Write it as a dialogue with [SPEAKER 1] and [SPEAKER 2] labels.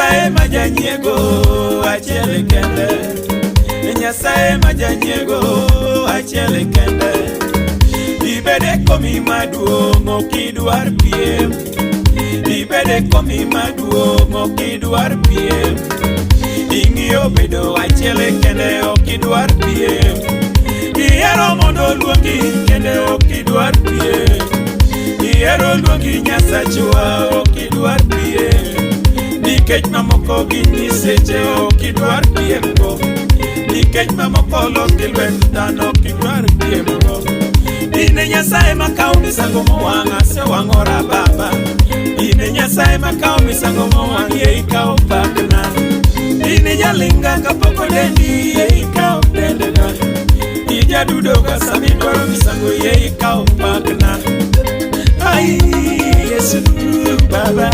[SPEAKER 1] Nyasaye ma janyiego achiel kende. Nyasaye ma janyiego achiel kende. Ibede komi maduong' ok idwar piem. Ibede komi maduong' ok idwar piem. Ing'iyo bedo achiel kende, ok idwar piem. Ihero mondo oluongi kende, ok idwar piem. Ihero luongi Nyasachwa, ok idwar piem. Nikech mamoko gin nyiseche, ok idwar piem go. Nikech mamoko olos gi lwet dhano, ok idwar piem go. In e Nyasaye makawo misango mowang', asewang'ora Baba. In e Nyasaye makawo misango mowang', yie ikaw pakna. In e jalinga kapok odendi, yie ikaw dendna. Ijadudo ka sama idwaro misango, yie ikaw pakna. Ai, Yesu Baba.